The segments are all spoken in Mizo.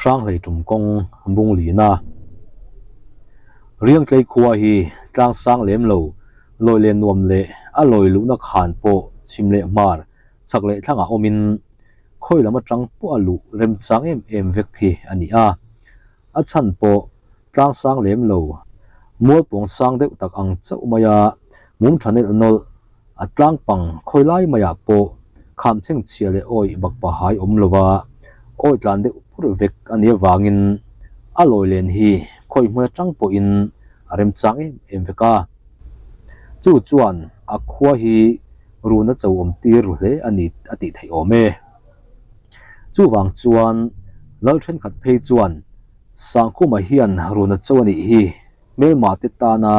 Hranghlei tum kawng bung lina. Riangtlei khua hi tlang sang lem lo, lawi leh nuam leh a lawi luhna khan pawh chhim leh hmar chak leh thlangah awmin khawi lam atang pawh a luh remchang em em vek hi a ni a. A chhan pawh tlang sang lem lo, mualpawng sang deuh tak ang chauh maia mum tha nelh nawlh a tlang pang khawi lai maiah pawh kham chhengchhia leh awih bak pahai awm lova awi tlan deuh pur vek a nih avangin a lawi len hi khawi hmun atang pawhin a remchang em em vek a. Chu chuan a khua hi run a cho awm tir ru hle a ni a tih theih awm e. Chuvang chuan lal thenkhat phei chuan Sangkhuma hian run a cho a nih hi hmelma te tana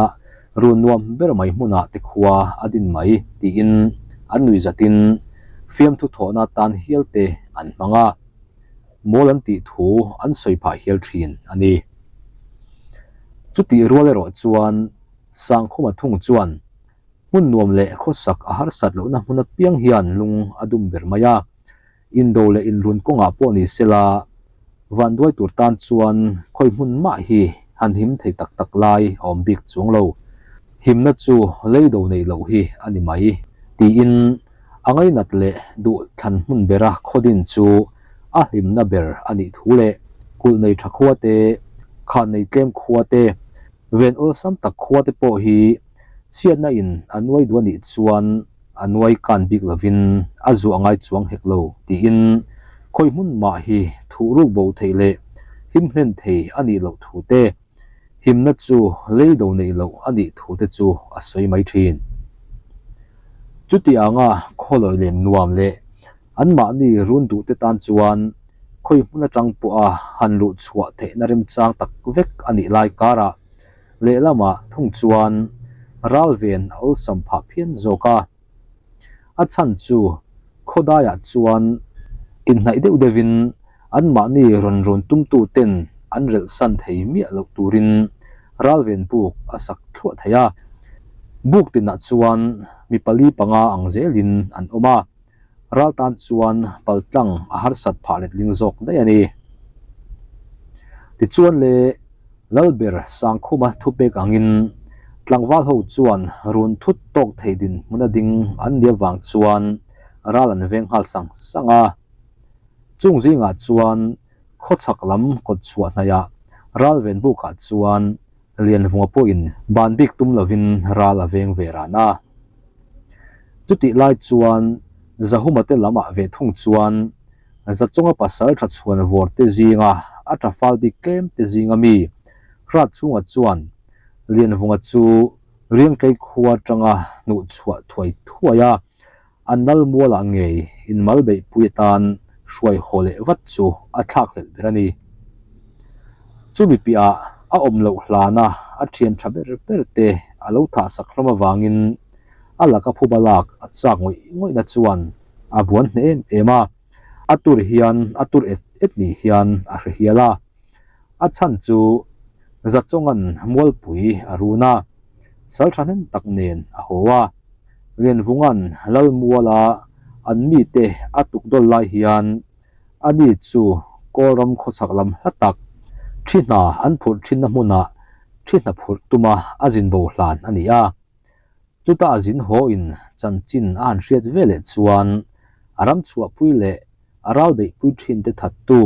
run nuam ber mai hmunah te khua a din mai tiin an nui zatin fiamthu thawhna tan hial te an hmang a, mawl an tih thu an sawi phah hial thin a ni. Chutih rual erawh chuan Sangkhuma thung chuan hmun nuam leh khawsak a harsat lohna hmun apiang hian lung a dum ber mai a, Indo leh inrun kawngah pawh ni sela, vanduai tur tan chuan khawi hmun mah hi han him thei tak tak lai a awm bik chuang lo. Himna chu leido neih loh hi a ni mai, tiin a ngainat leh duh thlan hmun bera khawdin chu a hlimna ber a nih thu leh kulh nei tha khua te, khan nei tlem khua te, ven awlsam tak khua te pawh hi chhiatna in a nuai duh a nih chuan a nuai kan bik lovin a zuah ngai chuang hek lo tiin khawi hmun mah hi thuh ruk bo theih leh him hlen thei a nih loh thu te, himna chu lei do neih loh a nih thu te chu a sawi mai thin. Chuti anga khawlawi len nuam leh anmahni run duh te tan chuan khawi hmun atang pawha han luh chhuah theihna remchang tak vek a nih lai karah Lehlamah thung chuan ralven a awlsam phah phian zawk a. A chhan chu khawdaiah chuan inhnaih deuh deuhin anmahni rawn run tumtuten an relhsan thei miah loh turin ralven buk a sak thluah thei a. Buk tinah chuan mi pali panga ang zelin an awm a. Ral tan chuan paltlang a harsat phah letling zawk daih a ni. Tichuan le Lalber Sangkhuma thupek angin tlangval ho chuan run thut tawk thei dinhmun a ding an nia vang chuan ral an veng nghal sang sang a. Chung zingah chuan khawchhak lam kawt chhuah hnaihah ralven bukah chuan Lianvunga pawhin ban bik tum lovin ral a veng ve ran a. Chutih lai chuan Zahuma te lamah ve thung chuan Zachunga pasal tha chhuan vawr te zinga a tha fal bik tlem te zinga mi Hrat chhunga chuan Lianvunga chu Riangtlei khua atanga hnuh chhuah thuai thuai a, an nal mualah ngei inmal beihpui atan hruai haw leh vat chu a thlak hlelh ber a ni. Chumi piahah a awm loh hlana a thian tha ber ber te a lo thah sak hlawm avangin a laka phuba lak a chak ngawih ngawihna chuan a buan hneh em em a, a tur hian a tur et et ni hian a hre hial a. A chhan chu Zachawnga'n Mualpui a run a, sal thahnem tak nen a haw a. Lianvunga'n Lalmuala an mite a tuk dawl lai hian ani chu Kawlram khawchhak lam hla tak thi hna an phurh thinna hmunah thi hna phurh tuma a zin bo hlan a ni a. Chuta a zin haw in chanchin a han hriat ve leh chuan a ram chhuahpui leh a ral beihpui thin te thattu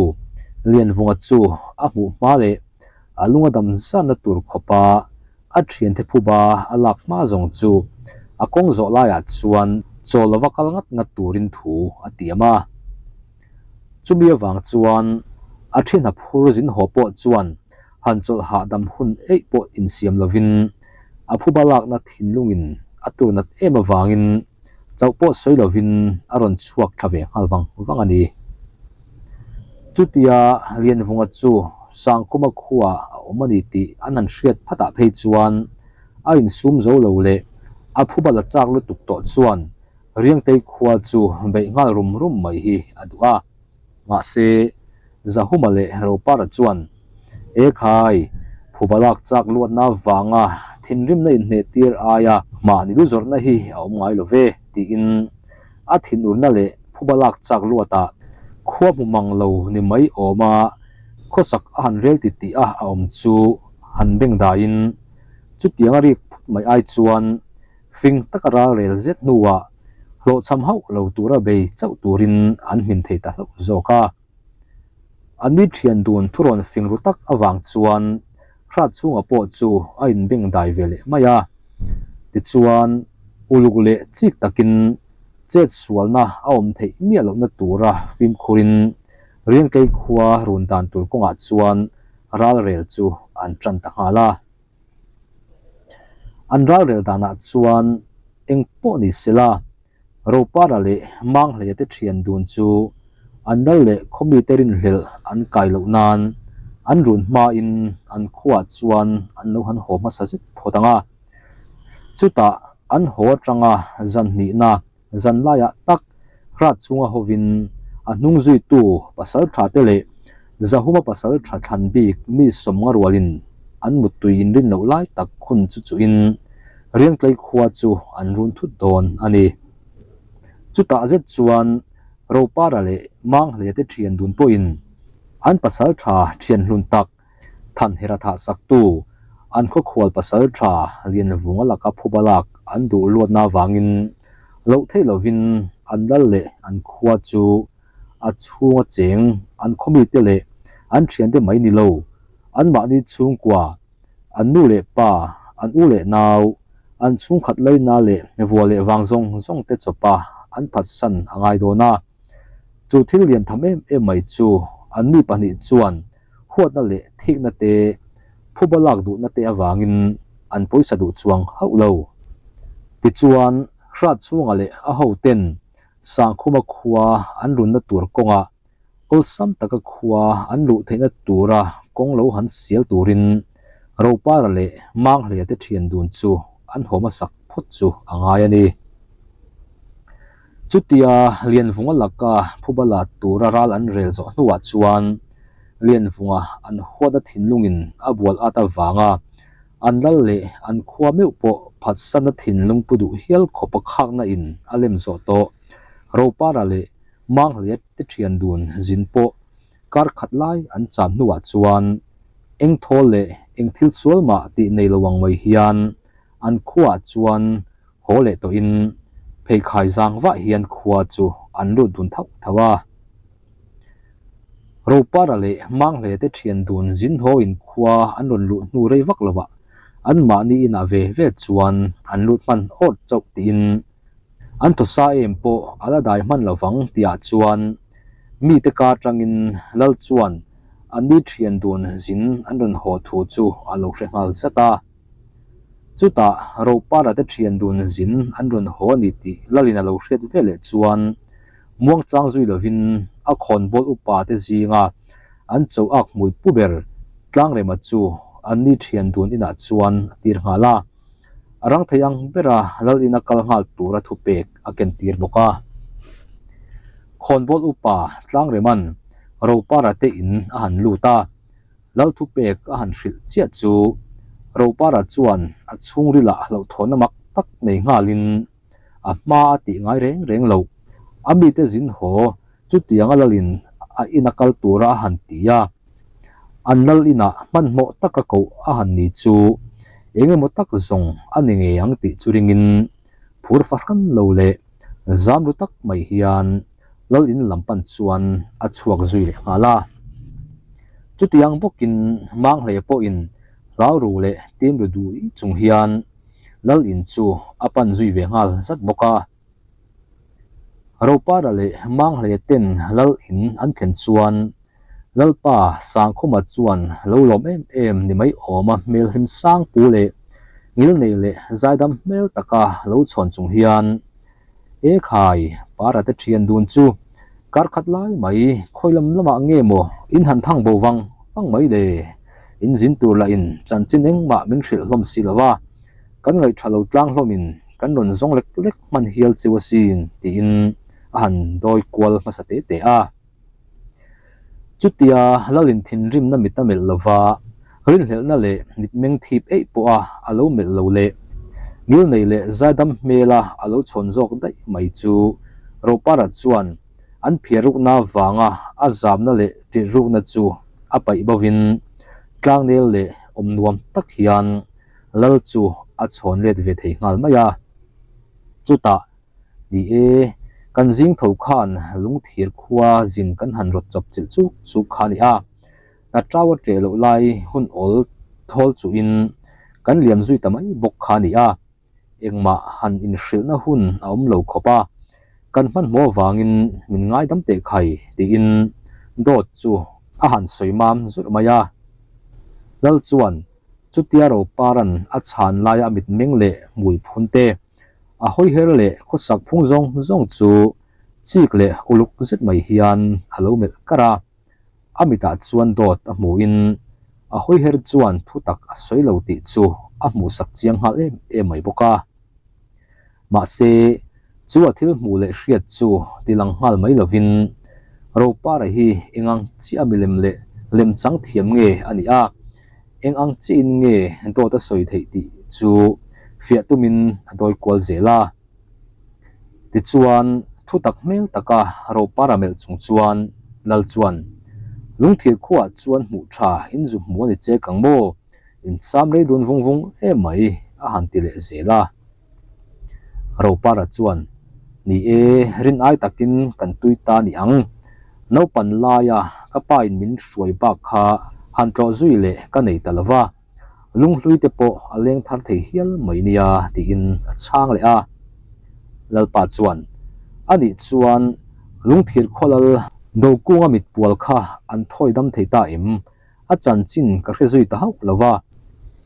Lianvunga chu a hmuh hma leh a lung a dam zanna tur khawpa a thiante phuba a lak hma zawng chu a kawng zawh laiah chuan chaw lova kal ngat ngat turin thu a tiam a. Chumi avang chuan a thin a phur zin haw pawh chuan han chawlh hahdam hun eih pawh insiam lovin a phuba lakna thinlungin a tur nat em avangin chauh pawh sawi lovin a rawn chhuak thla ve nghal vang vang a ni. Chutia Lianvunga chu Sangkhuma khuaah a awm a ni tih an han hriat phatah phei chuan a insum zo lo leh a phuba la chak lutuk tawh chuan Riangtei khua chu beih nghal rum rum mai hi a duh a. Mahse, Zahuma leh Ropara chuan, E khai, phuba lak chak luatna vanga thinrimna inhneh tir aia mahni lu zawrhna hi a awm ngai lo ve, tiin a thinurna leh phuba lak chak luatah khua hmu mang lo ni mai awma Khawsak a han rel ti tih a a awm chu han beng daiin chutiang a rik phut mai ai chuan fing taka ral rel zet hnuah hlawhchham hauh lo tura bei chauh turin an hmin thei ta hlauh zawk a. An ni thian dun thurawn fing ru tak avang chuan hrat chhunga pawh chu a inbeng dai ve leh mai a. Tichuan, uluk leh chik takin chet sualna a awm theih miah lohna tura fimkhurin Riangkei khua run dan tur kawngah chuan ralrel chu an tan ta nghal a. An ralrel danah chuan eng pawh ni sela, Ropara leh Manghleia te thian dun chu an lal leh khawmite rinhlelh an kai loh nan an run hmain an khuaah chuan an lo han haw hmasa zet phawt ang a. Chutah an haw atanga zan hnihna zan laiah tak hrat chunga hovin a hnung zuitu pasal tha te leh Zahuma pasal tha thlan bik mi sawmnga rualin an muttui inrin loh lai tak hun chu chuhin Riangtlei khua chu an run thut dawn a ni. Chutah zet chuan Ropara leh Manghleia te thian dun pawhin an pasal tha thian hlun tak Thanhera thah saktu an khawkhual pasal tha Lianvunga laka phuba lak an duh luatna avangin loh theih lovin an lal leh an khua chu a chhunga cheng an khawmite leh an thiante mai ni lo, anmahni chhungkua, an nu leh pa, an u leh nau, an chhungkhat laina leh vua leh vang zawng zawng te chawpa an phatsan a ngai dawn a. Chu thil lian tham em em mai chu anni pahnih chuan huatna leh thikna te, phuba lak duhna te avangin an pawisa duh chuang hauh lo. Tichuan, hrat chhunga leh a hoten Sangkhuma khua an runna tur kawngah awlsam taka khua an luh theihna tura kawng lo han sial turin Ropara leh Manghleia te thian dun chu an haw hmasak phawt chu a ngai a ni. Chutia Lianvunga laka phuba la tura ral an rel zawh hnuah chuan Lianvunga an huatna thinlungin a bual at avanga an lal leh an khua meuh pawh phatsanna thinlung pu duh hial khawpa khakna in a lem zawh tawh. Ropara leh Manghleia te thian dun zin pawh kar khat lai an cham hnuah chuan eng thawl leh eng thil sual mah tih nei lo ang mai hian an khuaah chuan haw leh tawhin pheikhai zang vah hian khua chu an lut dun thauh thauh a. Ropara leh Manghleia te thian dun zin hawin khua an rawn luh hnu rei vak lovah anmahni inah ve ve chuan an lut hman awt chauh tiin an thaw sa em pawh a la dai hman lovang tihah chuan mite kar tangin Lal chuan anni thian dun zin an rawn haw thu chu a lo hre nghal zat a. Chutah Ropara te thian dun zin an rawn haw a ni tih Lalin a lo hriat veleh chuan muangchang zui lovin a khawnbawl upa te zinga an cho ak hmui pu ber Tlangrema chu anni thian dun inah chuan a tir nghal a. A rang thei ang bera Lal ina kal nghal tura thupek a ken tir bawk a. Khawnbawl upa Tlangrema'n Ropara te in a han lut a. Lal thupek a han hrilh chiah chu Ropara chuan a chhungrilah hlauhthawnna mak tak nei nghalin a hma a tih ngai reng reng loh. A mite zin haw chutianga lalin a ina kal tura a han ti a, an lal inah hmanhmawh taka koh a han ni chu eng emaw tak zawng a ni ngei ang tih chu ringin phur fahran lo leh zam ru tak mai hian lal in lam pan chuan a chhuak zui leh nghal a. Chutiang bawkin Manghleia pawhin hlau ru leh tim ru dui chung hian lal in chu a pan zui ve nghal zat bawk a. Ropara leh Manghleia ten lal in an thlen chuan Lalpa Sangkhuma chuan lo lawm em em ni mai awma hmel hlim sang pu leh ngilnei leh zaidam hmel taka lo chhawn chung hian E khai, para te thian dun chu kar khat lai mai khawi lam lamah nge maw in han thang bo vang vang mai le? In zin tur lah in chanchin engmah min hrilh hlawm si lo va, kan ngaihṭha lo tlang hlawmin kan rawn zawng lek lek hman hial cheu asin tiin a han dawi kual hmasa te te a. Chutia Lalin thinrimna mit a melh lova, rinhlelhna leh mitmeng thip eih pawha a lo melh lo leh ngilnei leh zaidam hmela a lo chhawn zawk daih mai chu Ropara chuan an phiarrukna vanga a zamna leh tirhrukna chu a paih bovin tlangnel leh awm nuam tak hian lal chu a chhawn let ve thei nghal mai a. Chutah, ni e, kan zing tho khan lungthir khua zin kan han rawt chawp chilh chuk chuk kha a ni a. Hna tau a ṭeh loh lai hun awl thawl chuhin kan liam zui ta mai bawk kha a ni a. Engmah han inhrilhna hun a awm lo khawp a, kan hmanhmawh avangin min ngaidam teh khai tiin dawt chu a han sawi mam zurh mai a. Lal chuan chutia Roparan a chhan laia a mitmeng leh hmui phun te, a hawiher leh khawsak phung zawng zawng chu chik leh uluk zet mai hian a lo melh kar a. A mitah chuan dawt a hmuhin a hawiher chuan thu tak a sawi lo tih chu a hmuhsak chiang nghal em em mai bawk a. Mahse, chu a thil hmuh leh hriat chu tilang nghal mai lovin Ropara hi eng ang chiah milem leh lemchang thiam nge a nih a, eng ang chiahin nge dawt a sawi theih tih chu fiah tumin a dawi kual zel a. Tichuan, thutak hmel taka Ropara melh chung chuan Lal chuan, Lungthir khuaah chuan hmuh tha in zu hmu a ni che kang maw? In cham rei dun vung vung em mai, a han ti leh zel a. Ropara chuan, Ni e, rin ai takin kan tui ta ni ang. Naupan laia ka pa in min hruai bak kha han tlawh zui leh ka nei ta lo va. Lunghlui te pawh a leng thar thei hial mai nia tiin a chhang leh a. Lalpa chuan, A nih chuan lungthir khawlal Dokunga mitpual kha an thawi dam thei ta em? A chanchin ka hre zui ta hauh lo va.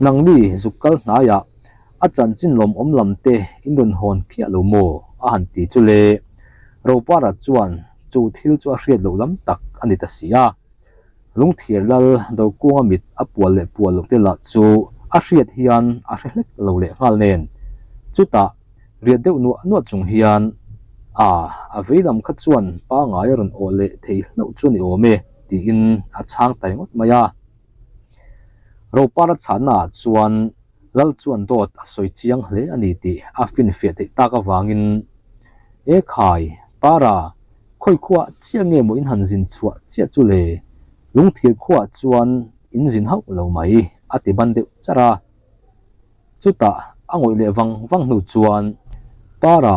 Nangni zuk kal hnaiah a chanchin lawmawm lam te in rawn hawn khiah lo maw? a han ti chu le. Ropara chuan chu thil chu a hriat loh lam tak a ni ta si a. Lungthir lal Dokunga mit a pual leh pual loh te lah chu a hriat hian a hre hlek lo leh nghal nen. Chutah riat deuh nuah nuah chung hian a a vei lam kha chuan pangai a rawn awh leh thei hlauh chu a ni awm e tiin a chhang ta ringawt mai a. Ropara chhahna ah chuan Lal chuan dawt a sawi chiang hle a ni tih a finfiah theih tak avangin, E khai, Para, khawi khuaah chiah nge maw in han zin chhuah chiah chu le? Lungthir khuaah chuan in zin hauh lo mai, a ti ban deuh charh a. Chutah a ngawih leh vang vang hnu chuan, Para,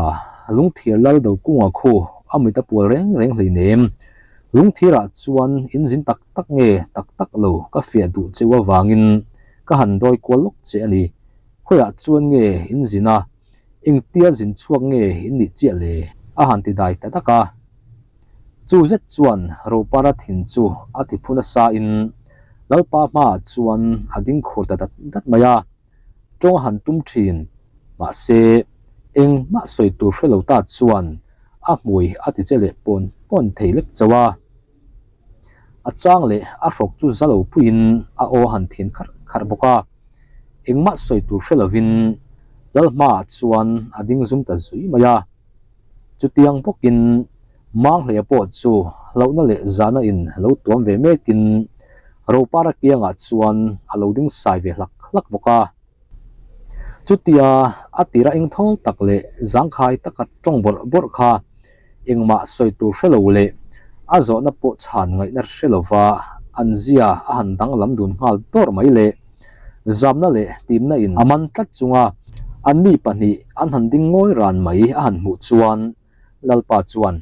Lungthir Lal Dokunga khu a mit a pual reng reng hleinem. Lungthirah chuan in zin tak tak nge tak tak lo ka fiah duh cheu avangin ka han dawi kual lawk che a ni. Khawiah chuan nge in zin a, engtia zin chhuak nge in nih chiah le? A han ti dai ta tak a. Chu zet chuan Ropara thin chu a ti phu nasa in Lalpa hmaah chuan a ding khur ta dat dat mai a, tawng a han tum thin. Mahse, engmah sawi tur hre lo ta chuan a hmui a ti che leh pawn pawn thei lek chauh a. A chang leh a hrawk chu za lo puiin a aw a han thin kharh kharh bawk a, engmah sawi tur hre lovin Lalhmaah chuan a ding zum ta zui mai a. Chutiang bawkin Manghleia pawh chu hlauhna leh zahna in lo tuam ve mekin Ropara kiangah chuan a lo ding sai ve hlak hlak bawk a. Chutia a tira engthawl tak leh zangkhai taka tawng bawrh bawrh kha engmah sawi tur hre lo leh a zawhna pawh chhan ngaihna hre lova an zia a han danglam dun nghal dawrh mai le. Zamna leh timna in a man tlat chunga anni pahnih an han ding ngawi ran mai a han hmuh chuan Lalpa chuan,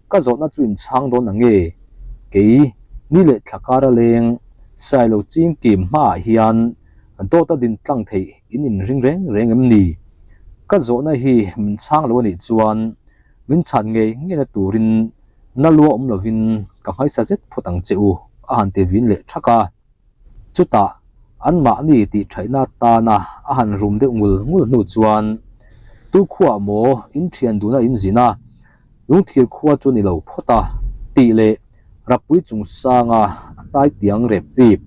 Ka zawhna chu in chhang dawn ang nge? Kei, ni leh thla kar a leng, Sailo ching kim hmaah hian dawt a din tlang theih in inring reng reng em ni? Ka zawhna hi min chhang lo a nih chuan min chhan ngei ngeina turin na lua awm lovin ka nghaisa zet phawt ang che u, a han ti vin leh thak a. Chutah, anmahni tih thaihna atana a han rum deuh ngul ngul hnu chuan, Tu khuaah maw in thian duna in zin a, lungthir khua chu ni lo phawt a, tih leh Rappui chung sanga a tai tiang rep vip,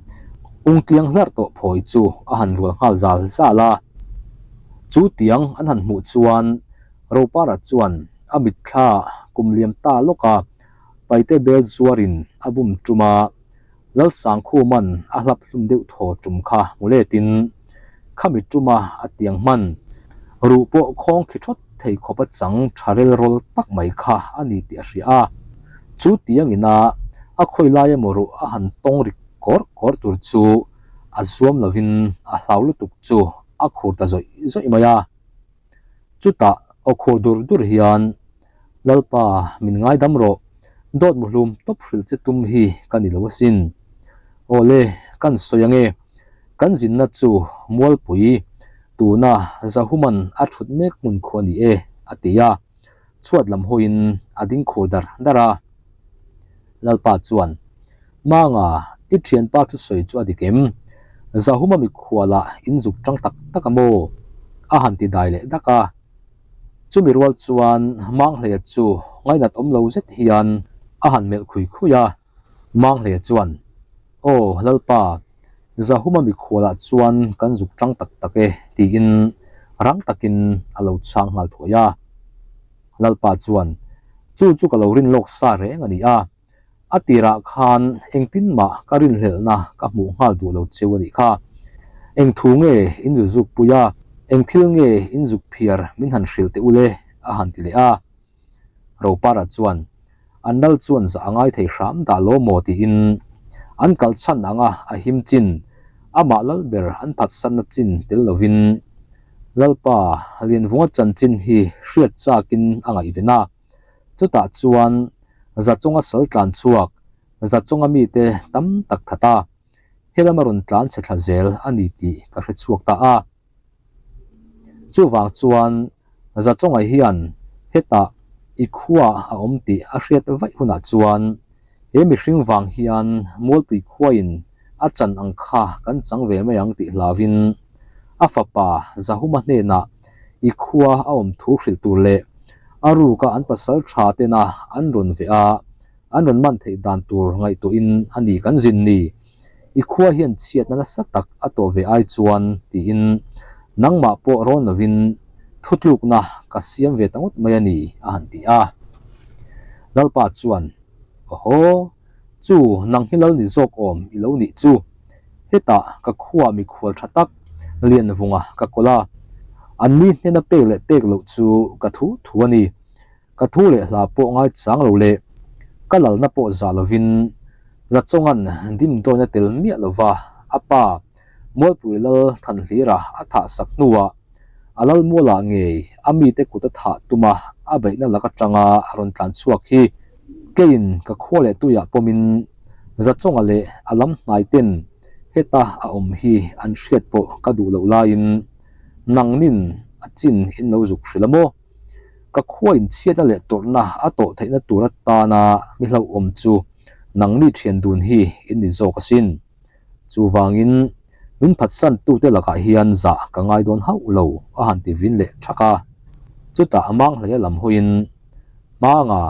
ung tliang hlarh tawh phawi chu a han rual nghal zal zal a. Chu tiang an han hmuh chuan Ropara chuan a mitthla kum liam ta lawk a, Paite bel zuarin a bum tum a, Lalsangkhuman a hlap hlum deuh thaw tum kha hmu letin khami tuma a tiang hman ruh pawh khawng khi thawt thei khawp a chang tha rel rawl tak mai kha a ni tih a hria a. Chu tiangina a khawi lai emaw ruh a han tawng rik kawr kawr tur chu a zuam lovin a hlau lutuk chu a khur ta zawih zawih mai a. Chutah aw khur dur dur hian, Lalpa, min ngaidam rawh, dawt muhlum tawp hrilh che tum hi ka ni lo asin. Aw le, kan sawi ange, kan zinna chu Mualpui, tuna Zahuman a thut mek hmun khu a ni e, a ti a. Chhuat lam hawiin a ding khur dar dar a. Lalpa chuan, Manga, i thianpa thusawi chu a dik em? Zahuma mikhuala in zuk tang tak tak a maw? A han ti dai leh dak a. Chumi rual chuan Manghleia chu ngainat awm lo zet hian a han melh khui khui a. Manghleia chuan, Aw, Lalpa, Zahuma mikhualah chuan kan zuk tang tak tak e, tiin rang takin a lo chhang nghal thuai a. Lalpa chuan, Chu chu ka lo rin lawk sa reng a ni a, a tirah khan engtin mah ka rinhlelhna ka hmuh nghal duh lo cheu a nih kha. Eng thu nge in zu zuk pui a, eng thil nge in zuk phiar min han hrilh teh ule a han ti leh a. Ropara chuan, An lal chuan zah a ngai thei hram dah lo maw tiin an kal chhan anga a him chin, amah lal ber an phatsanna chin tel lovin Lalpa Lianvunga chanchin hi hriat chakin a ngaihven a. Chutah chuan Zachunga sal tlan chhuak, Zachunga mite tam tak that a, helam a rawn tlan chhe thla zel a ni tih ka hre chhuak ta a. Chuvang chuan Zachunga hian hetah i khua a awm tih a hriat vaih hunah chuan he mihring vang hian Mualpui khuain a chan ang kha kan chang ve mai ang tih hlauin a fapa Zahuma hnenah i khua a awm thu hrilh tur leh a ruka an pasal tha tena an rawn veh a, an rawn man theih dan tur ngaihtuahin a ni kan zin ni. I khua hian chhiatna nasa tak a tawh ve ai chuan tiin nangmah pawh rawn lovin thutlukna ka siam ve ta ngawt mai a ni a han ti a. Lalpa chuan, Awhaw, chu nang hi lal ni zawk awm i lo nih chu. Hetah ka khuaa mikhual tha tak Lianvunga ka kawl a, an ni hnena pek leh pek loh chu ka thu thu a ni. Ka thu leh hla pawh ngaichang lo leh ka lalna pawh zah lovin Zachawnga'n dimdawina tel miah lova a pa Mualpui Lal Thanhlira a thah sak hnuah a lal mualah ngei a mite kut a thah tuma a beihna lak atanga a rawn tlan chhuak hi keiin ka khua leh tuiah pawmin Zachawnga leh a lam hnai ten heta a awm hi an hriat pawh ka duh loh laiin nangnin a chin in lo zuk hrilh a maw? Ka khua inchhiatna leh tawrhna a tawh theihna tur atana mi hlauhawm chu nangni thian dun hi in ni zawk asin. Chuvangin min phatsan tute lakah hian zah ka ngai dawn hauh lo a han ti vin leh thak a. Chutah a mang hleia lam hawiin Hmanga,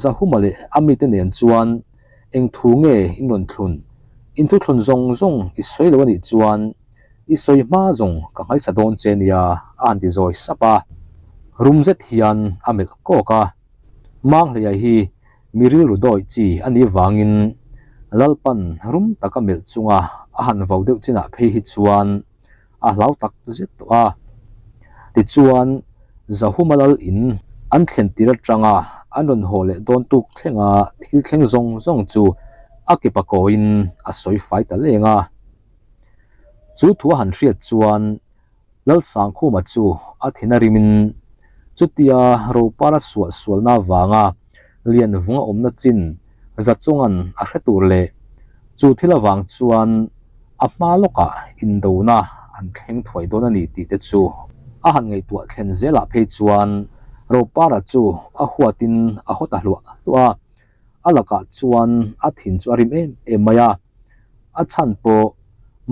Zahuma leh a mite nen chuan eng thu nge in rawn thlun? In thuthlun zawng zawng i sawi lo a nih chuan I sawi hma zawng ka nghaisa dawn che nia a han ti zawi sap a. Rum zet hian a melh kawk a. Manghleia hi mi rilru dawi chi a nih vangin Lalpan rum taka melh chunga a han vo deuh chinah phei hi chuan a hlau tak zet tawh a. Tichuan Zahuma lal in an thlen tir atanga an rawn haw leh dawn tuk thlenga thil thleng zawng zawng chu a ke pakawiin a sawi fai ta leng a. Chu thu a han hriat chuan Lalsangkhuma chu a thin a rimin chutia Ropara suah sualna avanga Lianvunga awmna chin Zachunga'n a hre tur leh chu thil avang chuan a hma lawkah indona an thleng thuai dawn a ni tih te chu a han ngaihtuah thlen zelah phei chuan Ropara chu a huatin a haw ta hluah hluah a. A lakah chuan a thin chu a rim em em mai a, a chhan pawh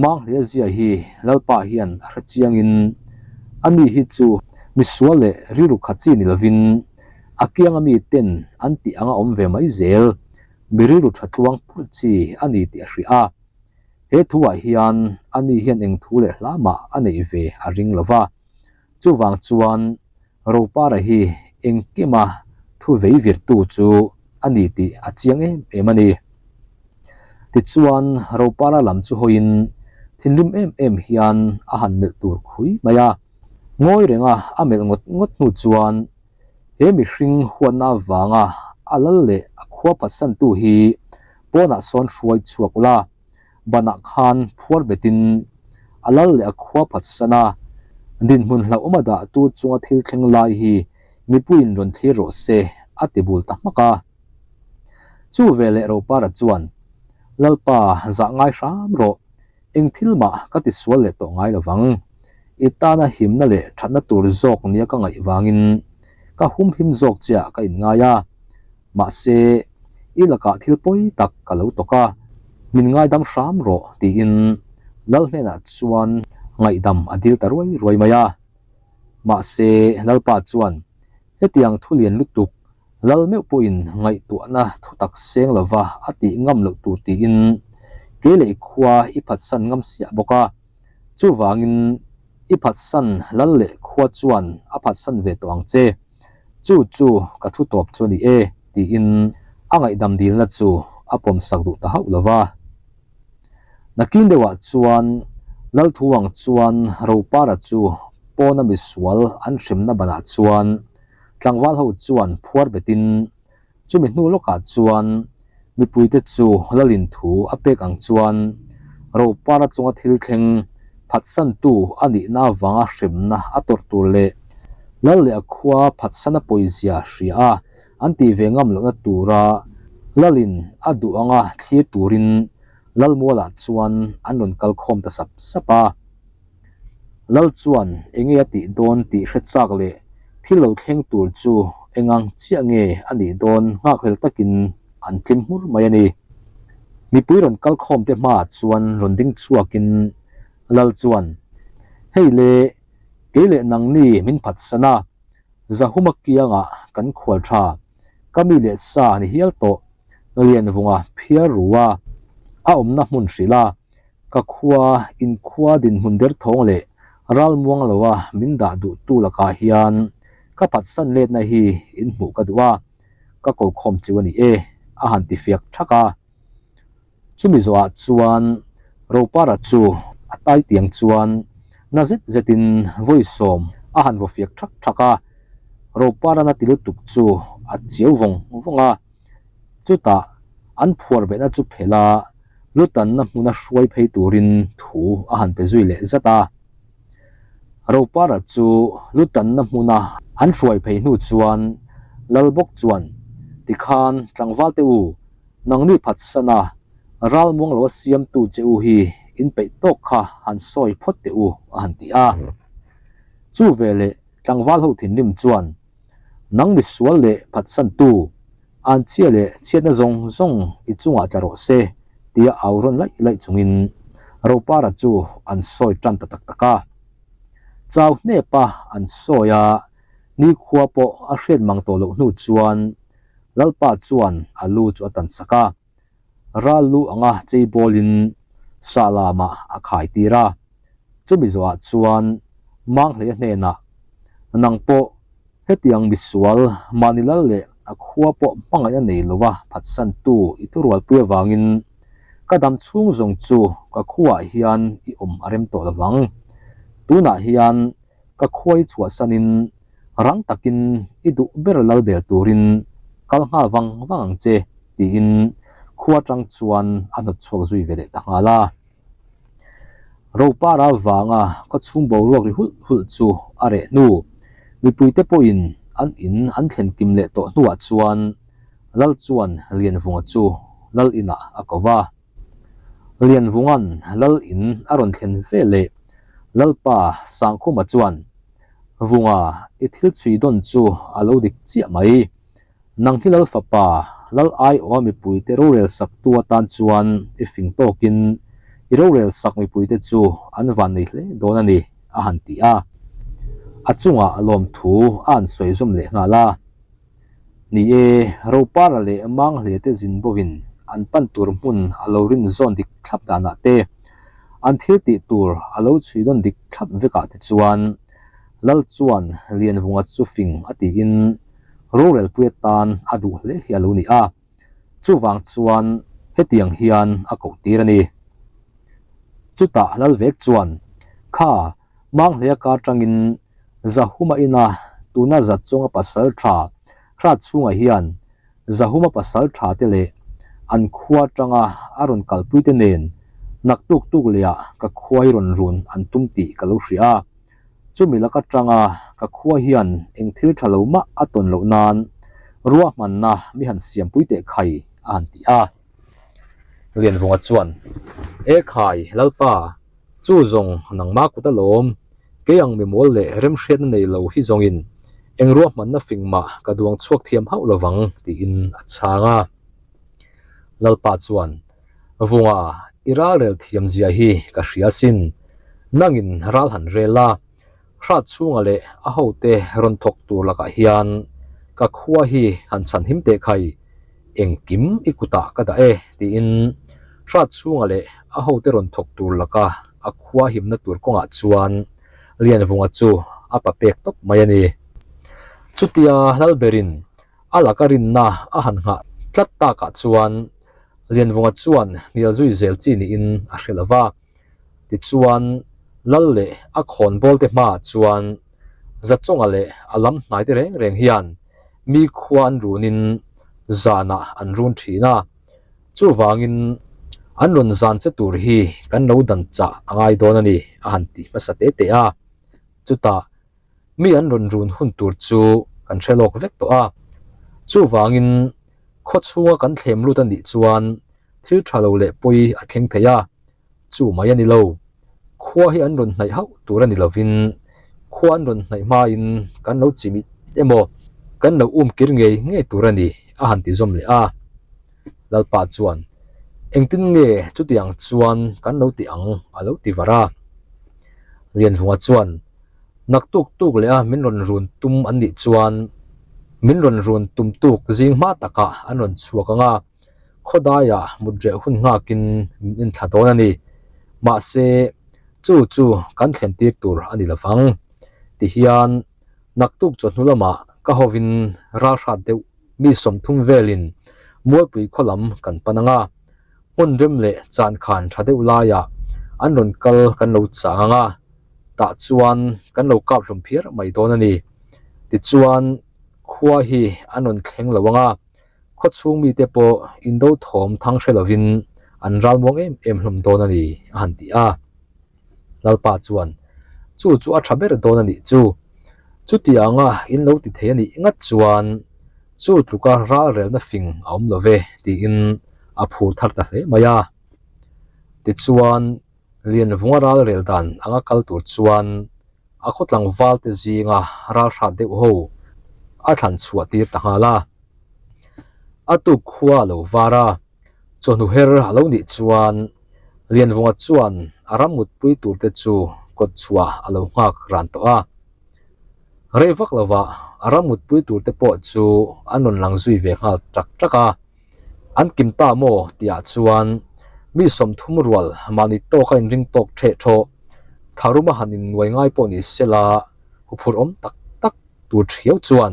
Manghleia zia hi Lalpa hian a hre chiangin a mi hi chu misual leh rilru kha chi ni lovin a kianga mi ten an tih anga awm ve mai zel mi rilru tha tluang purh chi a ni tih a hria a. He thuah hian a ni hian eng thu leh hla mah a neih ve a ring lova, chuvang chuan Ropara hi engkima thu vei virtu chu a ni tih a chiang em em a ni. Tichuan, Ropara lam chu hawiin thinrim em em hian a han melh tur khui mai a. Ngawi renga a melh ngawt ngawt hnu chuan he mihring huatna avanga a lal leh a khua phatsantu hi pawnah sawn hruai chhuak ula. Banah khan phuar betin a lal leh a khua phatsan a, dinhmun hlauhawm a dahtu chunga thil thleng lai hi mipuiin rawn thlir rawh se a ti bul ta hmak a. Chu veleh Ropara chuan, Lalpa zah ngai hram rawh, eng thil mah ka ti sual leh tawh ngai lovang. I tana himna leh thatna tur zawk nia ka ngaih vangin ka humhim zawk chiah ka inngai a. Mahse, i lakah thil pawi tak ka lo tawk a, min ngaidam hram rawh tiin Lal hnenah chuan ngaihdam a dil ta ruai ruai mai a. Mahse, Lalpa chuan hetiang thu lian lutuk Lal meuh pawhin ngaihtuahna thu tak seng lova a tih ngam loh tur tiin kei leh i khua i phatsan ngam siah bawk a. Chuvangin i phatsan lal leh khua chuan a phatsan ve tawh ang che. Chu chu ka thu tawp chu a ni e, tiin a ngaihdam dilna chu a pawmsak duh ta hauh lova. Nakin deuhah chuan Lalthuang chuan Ropara chu pawna misual an hremna banah chuan Tlangval ho chuan phuar betin chumi hnu lawkah chuan mipuite chu Lalin thu a pek ang chuan Ropara chunga thil thleng phatsantu a nihna avanga hremna a tawrh tur leh Lal leh a khua phatsana pawizia hria a an tih ve ngam lohna tura Lalin a duh anga thlir turin Lalmualah chuan an rawn kal khawm ta sap sap a. Lal chuan enge a tih dawn tih hre chak leh thil lo thleng tur chu engang chiah nge a nih dawn nghakhlel takin an tlim hmur mai a ni. Mipui rawn kal khawm te hmaah chuan rawn ding chhuakin Lal chuan, Hei le, kei leh nangni min phatsan a, Zahuma kiangah kan khual tha, ka mi leh sa ni hial tawh, Lianvunga phiar ru a, a awmna hmun hrilh a, Ka khua, in khua dinhmun derthawng leh ral muang loa min dah duhtu lakah hian ka phatsan letna hi in hmuh ka duh a, ka ko khawm chu a ni e, a han ti fiak thak a. Chumi zawhah chuan Ropara chu a tai tiang chuan na zet zetin vawi sawm a han vaw fiak thak thak a, Ropara na ti lutuk chu a chiau vawng vawng a. Chutah an phuar behna chu phelh a, lutanna hmuna hruai phei turin thu a han pe zui leh zat a. Ropara chu lutanna hmuna an hruai phei hnu chuan Lal bawk chuan, Tikhan tlangval te u, nangni phatsana ral muang lo a siamtu che u hi in peih tawk kha han sawi phawt teh u a han ti a. Chu veleh tlangval ho thinrim chuan, Nang misual leh phatsantu, an chhia leh chhiatna zawng zawng i chungah tla rawh se, tia au rawn laih laih chungin Ropara chu an sawi tan ta tak tak a. Chau hnepa an sawi a, nikhua pawh a hriat mang tawh loh hnu chuan Lalpa chuan a lu chu a tan sak a. Ral lu anga chei bawlin sah lamah a khai tir a, chumi zawhah chuan Manghleia hnenah, Nang pawh hetiang misual mahni lal leh a khua pawh hmangaihna nei lova phatsantu i thurualpui avangin ka dam chhung zawng chu ka khuaah hian i awm a rem tawh lovang. Tunah hian ka khua i chhuahsanin rang takin i duh ber lal bel turin kal nghal vang vang ang che tiin khua atang chuan a hnawt chhuak zui ve leh ta nghal a. Ropara vanga khaw chhung boruak ri hulh hulh chu a reh hnu, mipuite pawhin an in an thlen kim leh tawh hnuah chuan Lal chuan Lianvunga chu Lal inah a ko va. Lianvunga'n Lal in a rawn thlen ve leh Lalpa Sangkhuma chuan, Vunga, i thil chhui dawn chu a lo dik chiah mai. Nang hi Lal fapa, Lal aiawha mipuite rorel saktu atan chuan i fing tawkin i rorel sak mipuite chu an van nei hle dawn a ni, a han ti a. A chungah lawmthu a han sawi zawm leh nghal a. Ni e, Ropara leh Manghle te zin bawhin an pan tur hmun a lo rin zawn dik thlap danah te, an thil tih tur a lo chhui dawn dik thlap vekah te chuan Lal chuan Lianvunga chu fing a tiin rorelpui atan a duh hle hi a lo ni a, chuvang chuan hetiang hian a koh tir a ni. Chutah Lalvek chuan, Kha, Manghlea kar tangin Zahuma ina tuna Zatchawnga pasal tha hrat chhungah hian Zahuma pasal tha te leh an khua tanga a rawn kalpui te nen Naktuk tuk lehah ka khuai rawn run an tum tih ka lo hria a, chumi lak atanga ka khua hian eng thil tha lo mah a tawn loh nan ruahmanna mi han siampui teh khai a han ti a. Lianvunga chuan, E khai, Lalpa, chu zawng nangmah kut alawm, kei ang mimawl leh remhriatna nei lo hi zawngin eng ruahmanna fing mah ka duang chhuak thiam hauh lovang tiin a chhang a. Lalpa chuan, Vunga, i ral rel thiam zia hi ka hria sin. Nangin ral han rel a, hrat chhunga leh a hote rawn thawk tur lakah hian ka khua hi han chhan him teh khai, engkim i kutah ka dah e, tiin hrat chhunga leh a hote rawn thawk tur laka a khua himna tur kawngah chuan Lianvunga chu a pa pek tawp mai a ni. Chutia Lalberin A laka rinna a han nghah tlat takah chuan Lianvunga chuan hnial zui zel chi niin a hre lo va. Tichuan, Lal leh a khawnbawlte hmaah chuan Zachawnga leh a lam hnaite reng reng hian mi khua an runin zanah an run thin a. Chuvangin, an rawn zan che tur hi kan lo dan chah a ngai dawn a ni, a han ti hmasa te te a. Chutah, Mi an rawn run hun tur chu kan hre lawk vek tawh a, chuvangin khaw chhunga kan thlem lut a nih chuan thil tha lo leh pawi a thleng thei a, chu mai a ni lo. Khua hi an rawn hnaih hauh tur a ni lovin khua an rawn hnaih hmain kan lo chimit emaw kan lo um kir ngei ngei tur a ni a han ti zawm leh a. Lalpa chuan, Engtin nge chutiang chuan kan lo ti ang a lo ti var a. Lianvunga chuan, Naktuk tuk leh a min rawn run tum an nih chuan min rawn run tum tuk zing hma takah an rawn chhuak ang a, khawdaiah mut reh hun nghakin min inthla dawn a ni. Mahse, chu chu kan thlen tir tur a ni lovang. Tihian, naktuk chawhnu lamah ka hovin ralhrat deuh mi 30 velin Mualpui khaw lam kan pan ang a, hmun rem leh chan khan tha deuh laiah an rawn kal kan lo chang ang a. tah chuan kan lo kap hlawm phiar mai dawn a ni. Tichuan, khua hi an rawn thleng lo ang a, khaw chhung mite pawh indo thawm thang hre lovin an ral muang em em hlawm dawn a ni, a han ti a. Lalpa chuan, Chu chu a tha ber dawn a nih chu. Chutianga in lo ti thei a nih ngat chuan chu tluka ral relna fing a awm lo ve, tiin a phur thar ta hle mai a. Tichuan, Lianvunga ral rel dan anga kal tur chuan a khaw tlangval te zinga ral hrat deuh ho a thlan chhuah tir ta nghal a. A tuk khua a lo var a, chawhnu her a lo nih chuan Lianvunga chuan a ram mutpui tur te chu kawt chhuah a lo nghak ran tawh a. Rei vak lovah a ram mutpui tur te pawh chu an rawn lang zui ve nghal tak tak a. An kim ta maw tihah chuan mi 30 rual mahni tawka inring tawk theh thawh, tharuma han innuai ngai pawh ni sela huphurh awm tak tak tur thiau chuan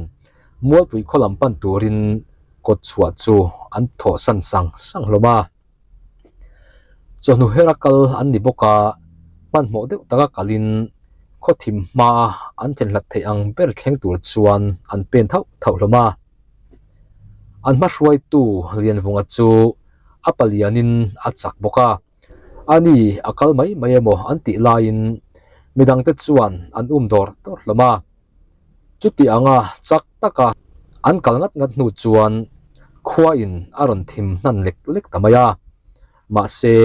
Mualpui khaw lam pan turin kawt chhuah chu an thawhsan sang sang hlawm a. Chawhnu hera kal an ni bawk a, hmanhmawh deuh taka kalin khaw thim hmaa an thenhlat theih ang ber thleng tur chuan an pen thauh thauh hlawm a. An hmahruaitu Lianvunga chu a palianin a chak bawk a, ani a kal mai mai emaw an tih laiin midangte chuan an um dawr dawr hlawm a. Chuti anga chak taka an kal ngat ngat hnu chuan khuain a rawn thim hnan lek lek ta mai a. Mahse,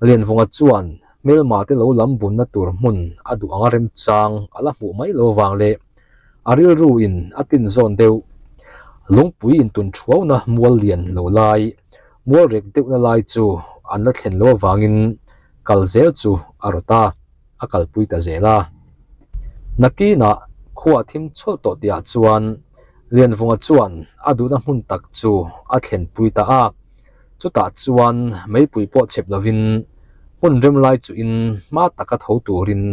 Lianvunga chuan hmelma te lo lam bunna tur hmun a duh anga remchang a la hmuh mai lo vang leh a rilru in a tin zawn deuh. Lungpui intun thuauna mual lian lo lai, mual rek deuhna lai chu an la thlen lo avangin kal zel chu a rawt a, a kalpui ta zel a. Nakinah khua thim chawlh tawh tihah chuan Lianvunga chuan a duhna hmun tak chu a thlenpui ta a. Chutah chuan meipui pawh chep lovin hmun rem lai chuhin hma taka tho turin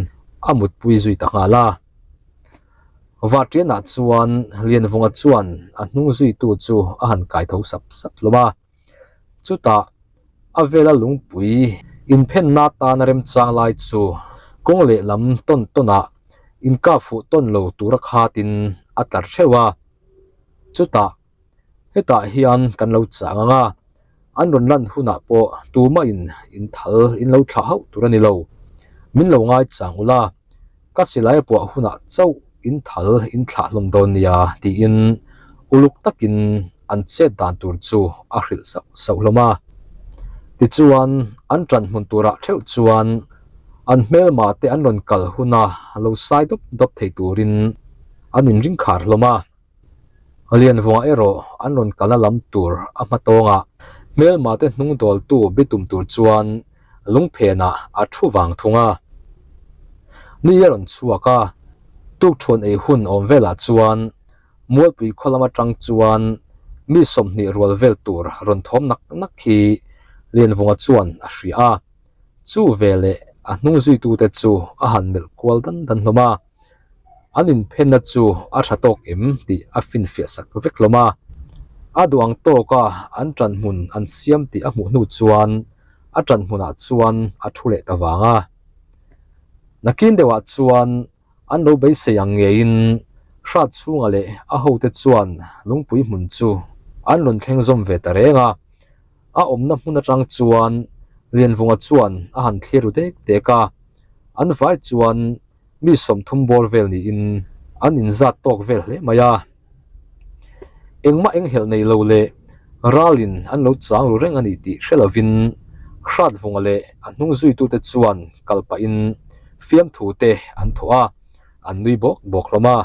a mutpui zui ta nghal a. Vatianah chuan Lianvunga chuan a hnung zuitu chu a han kai tho sap sap hlawm a. Chutah a vela lungpui inphenna atana remchang lai chu kawng lehlam tawn tawnah inkap fuh tawn lo tura khatin a tlar theuh a. Chutah Hetah hian kan lo chang ang a, An rawn lan hunah pawh tumah in in thal in lo thlah hauh tur a ni lo. Min lo ngai chang ula, ka silai puah hunah chauh in thal in thlah hlawm dawn nia tiin uluk takin an chet dan tur chu a hrilh sauh sauh hlawm a. Tichuan an ṭan hmun turah theuh chuan an hmelma te an rawn kal huna lo sai dawp dawp thei turin an inring khar hlawm a. Lianvunga erawh an rawn kalna lam tur a hma tawngah hmelma te hnung dawltu bitum tur chuan lungphenah a thu vang thung a. Ni a rawn chhuak a, tukṭhuan ei hun awm velah chuan Mualpui khaw lam atang chuan mi 20 rual vel tur rawn thawm nak nak hi Lianvunga chuan a hria a, chu veleh a hnung zuitute chu a han melh kual dan dan hlawm a. An inphenna chu a tha tawk em tih a finfiah sak vek hlawm a. A duh ang tawka an ṭan hmun an siam tih a hmuh hnu chuan a ṭan hmunah chuan a thu leh ta vang a. Nakin deuhah chuan an lo beisei ang ngeiin hrat chhunga leh a hote chuan lungpui hmun chu an rawn thleng zawm ve ta reng a. A awmna hmun atang chuan Lianvunga chuan a han thlir ru dek dek a, an vai chuan mi 30 bawr vel niin an inzat tawk vel hle mai a. Engmah enghelh nei lo leh ralin an lo chang ru reng a ni tih hre lovin Hratvunga leh a hnung zuitute chuan kal pahin fiamthu te an thawh a, an nui bawk bawk hlawm a.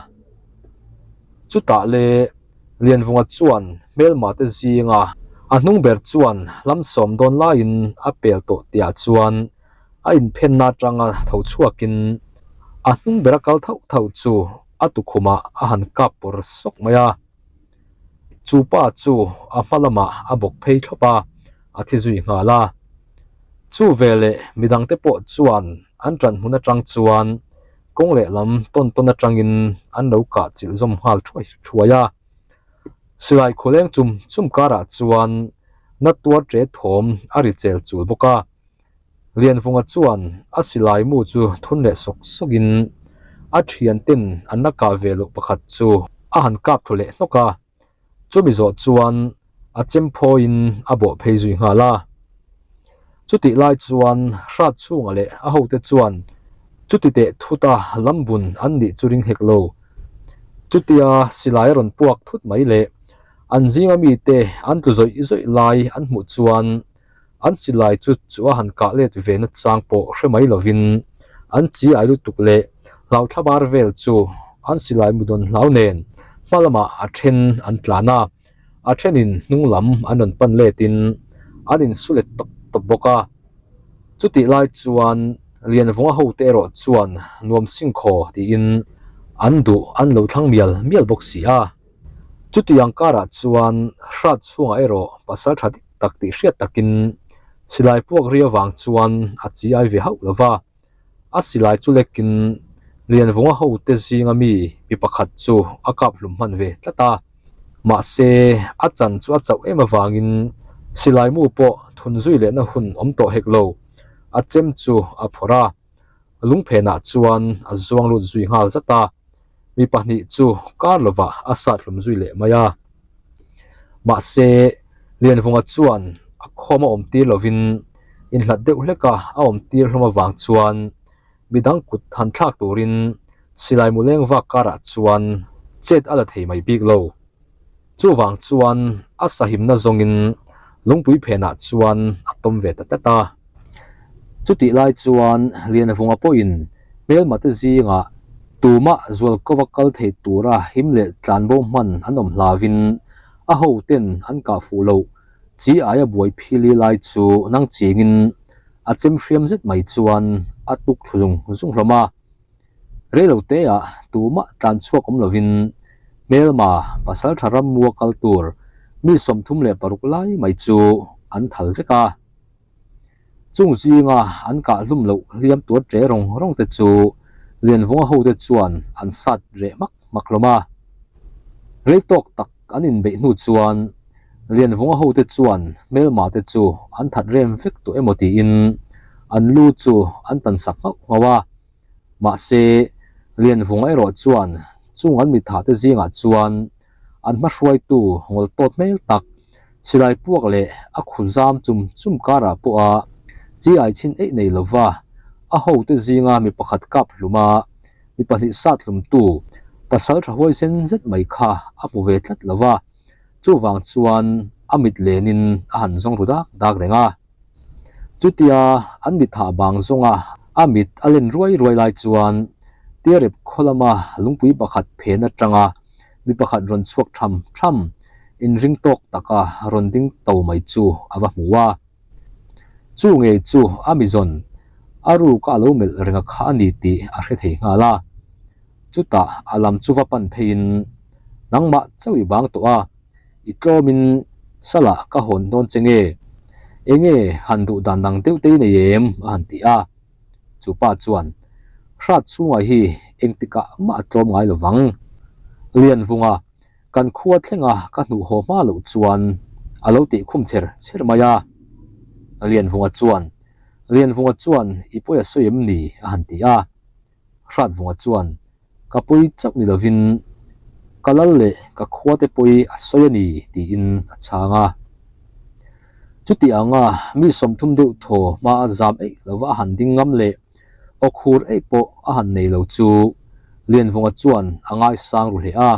Chutah le Lianvunga chuan hmelma te zinga a hnung ber chuan hlam sawm dawn laiin a pel tawh tihah chuan a inphenna atanga tho chhuakin a hnung bera kal thauh thauh chu a tukhumah a han kap pawr sawk mai a. Chu pa chu a hma lamah a bawk phei thlawp a, a thi zui nghal a. Chu veleh midangte pawh chuan an ṭan hmun aṭang chuan kawng lehlam tawn tawn aṭangin an lo kah chilh zawm nghal thuai thuai a. Silai khawleng chum chum karah chuan na tuar ṭe thawm a ri chel chul bawk a. Lianvunga chuan a silai mu chu thun leh sawk sawkin a thianten an la kah ve loh pakhat chu a han kap thlu leh hnawk a, chumi zawh chuan a chem phawiin a bawh phei zui nghal a. Chutih lai chuan hrat chhunga leh a hote chuan chuti teh thuta lambun an nih chu ring hek lo. Chutia silai a rawn puak thut mai leh an zinga mite an tlu zawih zawih lai an hmuh chuan An silai chu chu a han kah let ve na chang pawh hre mai lovin an chi ai lutuk leh hlau thlabar vel chu an silai mu dawn hlau nen hma lamah a then an tlan a, a thenin hnung lam an rawn pan letin an insu let tawp tawp bawk a. Chutih lai chuan Lianvunga hote erawh chuan nuam singkhaw tiin an duh an lo thlang mial mial bawk si a. Chutiang karah chuan hrat chhungah erawh pasal tha dik tak tih hriat takin silai puak ri avang chuan a chi ai ve hauh lo va. A silai chu lekin Lianvunga hote zinga mi mi pakhat chu a kap hlum hman ve tlat a. Mahse, a chan chu a chauh em avangin silai mu pawh thun zui lehna hun awm tawh hek lo. A chem chu a phawrh a, lungphenah chuan a zuang lut zui nghal zat a. Mi pahnih chu kar lovah a sat hlum zui leh mai a. Mahse, Lianvunga chuan a khawm a awm tir lovin inhlat deuh hleka a awm tir hlawm avang chuan midang kut han thlak turin silai mu leng vak karah chuan chet a la thei mai bik lo. Chuvang chuan a sahimna zawngin lungpui phenah chuan a tawm ve ta tlat a. Chutih lai chuan Lianvunga pawhin hmelmate zingah tumah zualkova kal thei tura him leh tlanbo hman an awm hlauvin a hoten an kah fuh loh chi aia buai phili lai chu nang chingin a chem hriam zet mai chuan a tuk thlu zung zung hlawm a. Reiloteah tumah tlan chhuak awm lovin hmelma pasal tha rammua kal tur mi 36 lai mai chu an thal vek a. Chung zinga an kah hlum loh hliam tuar ṭe rawng rawng te chu Lianvunga hote chuan an sat reh hmak hmak hlawm a. Rei tawk tak an inbeih hnu chuan Lianvunga hote chuan hmelma te chu an that rem vek tawh emaw tiin an lu chu an tan sak nghauh nghauh a. Mahse, Lianvunga erawh chuan chung an mitha te zingah chuan an hma hruaitu ngawl tawt hmel tak. Silai puak leh a khu zam chum chum karah pawh a chi ai chhin eih nei lova, a hote zinga mi pakhat kap hlum a, mi pahnih sat hlumtu pasal tha huaisen zet mai kha a hmu ve tlat lova, chuvang chuan a mit lenin a han zawng ru dak dak reng a. Chutia an mit thah bang zawnga a mit a len ruai ruai lai chuan Tiarep khaw lama lungpui pakhat phen atanga mi pakhat rawn chhuak tham tham inring tawk taka rawn ding to mai chu a va hmu a. Chu ngei chu a mizawn a ruk a lo melh renga kha a ni tih a hre thei nghal a. Chutah a lam chu va pan pheiin nangmah chauh i bang tawh a. I tlawmin salah ka hawn dawn che nge? Enge han duh dan dang deuh te i nei em? a han ti a. Chu pa chuan, Hrat chhungah hi engtikah mah a tlawm ngai lovang. Lianvunga, kan khua thlenga ka hnuh haw hma loh chuan a lo tih khum cher cher mai a. Lianvunga chuan, Lianvunga chuan i pawi a sawi em ni? a han ti a. Hratvunga chuan, Ka pawi chauh ni lovin ka lal leh ka khuate pawi a sawi a ni, tiin a chhang a. Chuti anga mi 30 deuh thaw hma a zam eih lova a han ding ngam leh awkhur eih pawh a han nei lo chu Lianvunga chuan a ngaisang ru hle a,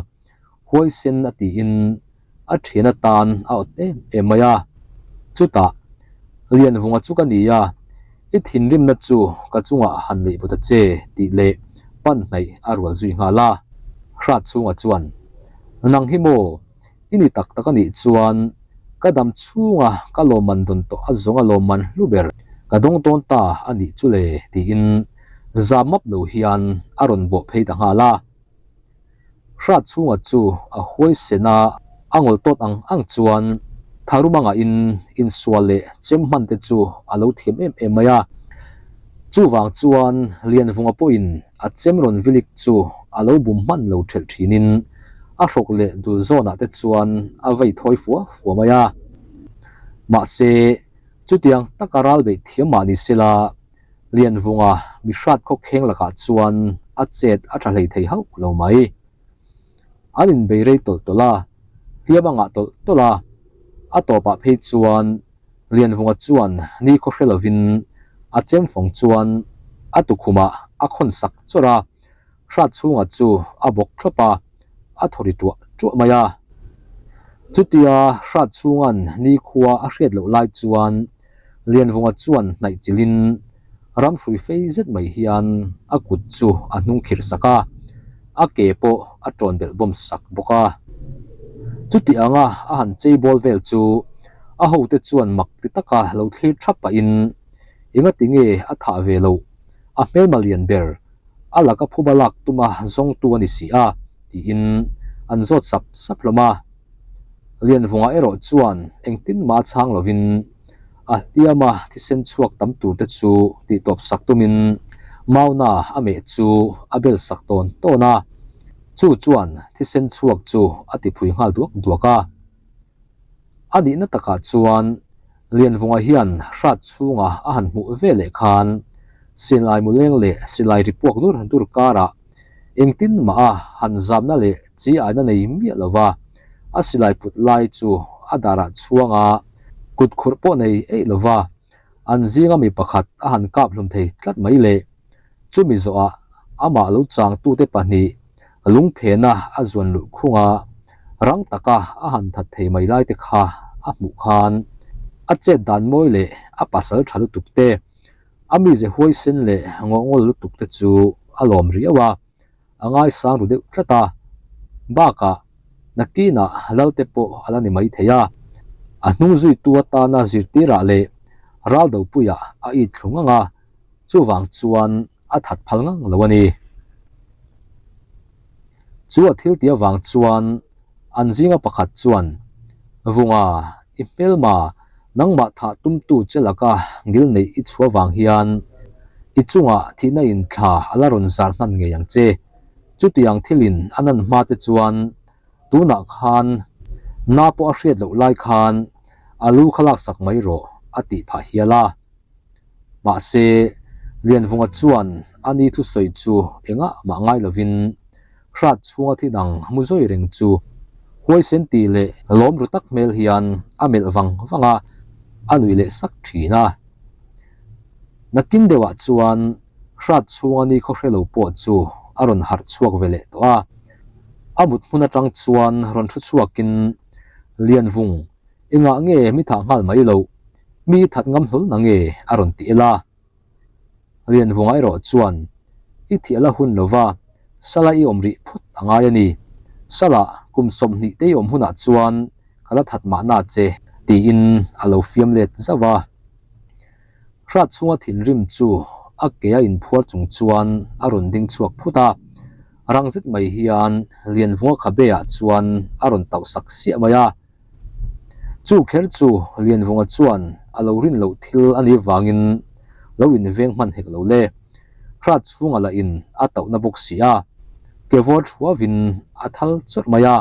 huaisen a tiin a thian atan a awt em em mai a. Chutah, Lianvunga chu ka ni a, i thinrimna chu ka chungah han neih bawt a che tih leh pan hnaih a rual zui nghal a. Hrat chhunga chuan, Nang hi maw, i ni tak tak a nih chuan ka dam chhunga ka lawmman dawn tawh a zawng a lawmman hlu ber ka dawng dawn ta a nih chu le tiin zam map lo hian a rawn bawh phei ta nghal a. Hrat chhunga chu a huaisen a, a ngawl tawt ang ang chuan tharumanga in insual leh chem hman te chu a lo thiam em em mai a. Chuvang chuan Lianvunga pawhin a chem rawn vilik chu a lo bum hman lo thelh thinin a hrawk leh dul zawnah te chuan a vei thawi fua fua mai a. Mahse, chutiang taka ral beih thiam mah ni sela, Lianvunga mi hrat khawkheng lakah chuan a chet a tha hlei thei hauh lo mai. An inbei rei tawlh tawlh a, hliam a ngah tawlh tawlh a, a tawpah phei chuan Lianvunga chuan ni khaw hre lovin a chem fawng chuan a tukhumah a khawn sak chawrh a, hrat chhunga chu a bawk thlawp a, a thaw ri tuah tuah mai a. Chutia hrat chhunga'n nikhua a hriat loh lai chuan Lianvunga chuan hnaih chilhin ram hrui fei zet mai hian a kut chu a hnung khirh sak a, a ke pawh a tawn belh bawm sak bawk a. Chuti anga a han chei bawl vel chu a hote chuan mak ti taka lo thlir thap pahin engati nge a thah ve loh, a hmelma lian ber a laka phuba lak tuma zawngtu a ni si a, tiin an zawt sap sap hlawm a. Lianvunga erawh chuan engtin mah chhang lovin a hliama thisen chhuak tam tur te chu tihtawp sak tumin Mauna a meh chu a bel sak tawn tawn a, chu chuan thisen chhuak chu a tiphui nghal duak duak a. A nihna takah chuan Lianvunga hian hrat chhunga a han hmuh ve leh khan silai muleng leh silai ri puak dur dur karah engtin mah a han zamna leh chi aina nei miah lova a silai put lai chu a darah chhuanga kut khurh pawh nei eih lova an zinga mi pakhat a han kap hlum thei tlat mai le. Chumi zawhah amah lo changtute pahnih lungphena a zuan luh khunga rang taka a han that thei mai lai te kha a hmuh khan a chet dan mawi leh a pasal tha lutuk te, a mize huaisen leh ngawhngawl lutuk te chu a lawm riau a. A ngaisang ru deuh tlat a, bakah nakinah Lalte pawh a la ni mai thei a, a hnung zuitu atana zirtirah leh raldopuiah a it thlu ngang a, chuvang chuan a that phal ngang lo a ni. Chu a thil tih avang chuan an zinga pakhat chuan, Vunga, i hmelma, nangmah thah tumtu che laka ngil neih i chhuah vang hian i chungah thihna in thla a la rawn zar hnan ngei ang che. Chutiang thilin a nan hma che chuan tunah khan na pawh a hriat loh lai khan a lu kha laksak mai rawh a tih phah hial a. Mahse, Lianvunga chuan a ni thusawi chu engah mah ngai lovin hrat chhunga thi dang mu zawi reng chu Huaisen ti leh lawm ru tak hmel hian a melh vang vang a, a nuih leh sak thin a. Nakin deuhah chuan hrat chhunga ni khaw hre lo pawh chu a rawn harh chhuak ve leh tawh a. A mut hmun atang chuan rawn thu chhuakin, Lianvung, engah nge mi thah nghal mai loh? Mi i that ngam hlawl na nge? a rawn ti el a. Lianvunga erawh chuan, I thih a la hun lo va, Sala i awm rih phawt a ngai a ni. Sala, kum 20 te i awm hunah chuan ka la that mahna che, tiin a lo fiam let zauh a. Hrat chhunga thinrim chu a ke a inphuar chung chuan a rawn ding chhuak phut a. Rang zet mai hian Lianvunga khabe ah chuan a rawn tauh sak siah mai a. Chu kher chu Lianvunga chuan a lo rin loh thil a nih vangin lo inveng hman hek lo le. Hrat chhunga lah in a tauhna bawk si a, ke vawr thuavin a thal chawrh mai a,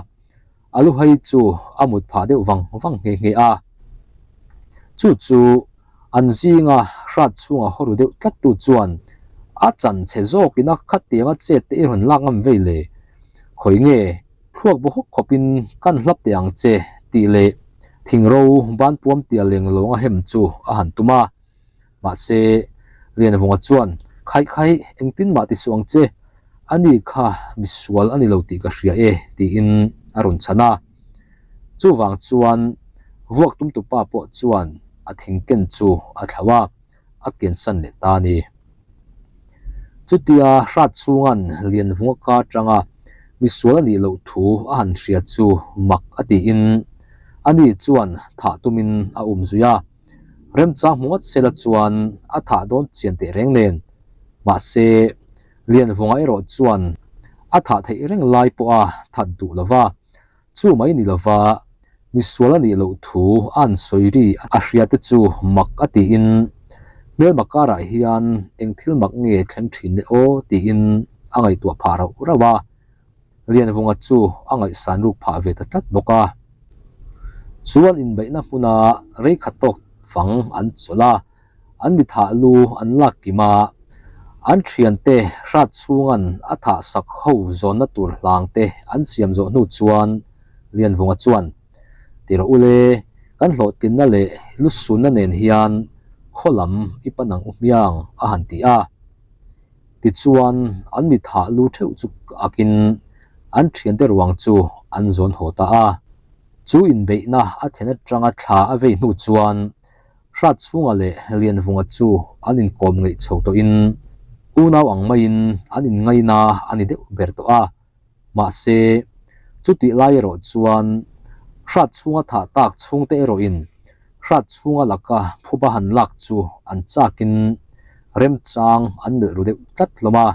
a luhai chu a mut phah deuh vang vang nghe nghe a. Chu chu an zinga hrat chhunga hawru deuh tlat tu chuan a chan chhe zawkin a khatianga chet te i rawn lak ngam vei le? Khawi nge Thluak bu hawk khawpin kan hlap teh ang che tih leh thingro ban puam tia leng lawng a hem chu a han tum a. Mahse, Lianvunga chuan, Khaih khaih, engtin mah ti suh ang che, ani kha misual a ni lo tih ka hria e tiin a rawn chhan a. Chuvang chuan vuak tumtupa pawh chuan a thingken chu a thlauh a. a kiansan leh ta a ni. Chutia hrat chhunga'n Lianvunga ka atanga misual a nih loh thu a han hria chu mak a tiin ani chuan thah tumin a um zui a. Remchang hmu ngawt sela chuan a thah dawn chian teh reng nen. Mahse, Lianvunga erawh chuan a thah theih reng lai pawha that duh lova, Chu mai ni lova, misual a nih loh thu a an sawi ri a hria te chu mak a tiin, hmelma karah hian eng thil mak nge thleng thin le aw tiin a ngaihtuah phah rauh rauh a. Lianvunga chu a ngaihsan ruk phah ve ta tlat bawk a. Chu an inbeihna hmuna rei khat tawk fang an chawlh a. An mi thah lu an lak kim a, an thiante hrat chhunga'n a thah sak ho zawnna tur hlang te an siam zawh hnu chuan Lianvunga chuan, Ti rawh u le, kan hlawhtlinna leh lusunna nen hian khaw lam i pan ang u hmiang a han ti a. Tichuan an mi thah lu theuh chu akin an thiante ruang chu an zawn haw ta a. Chu inbeihna a thlen atanga thla a vei hnu chuan Hrat chhunga leh Lianvunga chu an inkawm ngeih chho tawhin unau ang maiin an inngaina a ni deuh ber tawh a. Mahse, chutih lai erawh chuan Hrat chhunga thah tak chhungte erawhin Hrat chhunga laka phuba han lak chu an chakin remchang an melh ru deuh tlat hlawm a.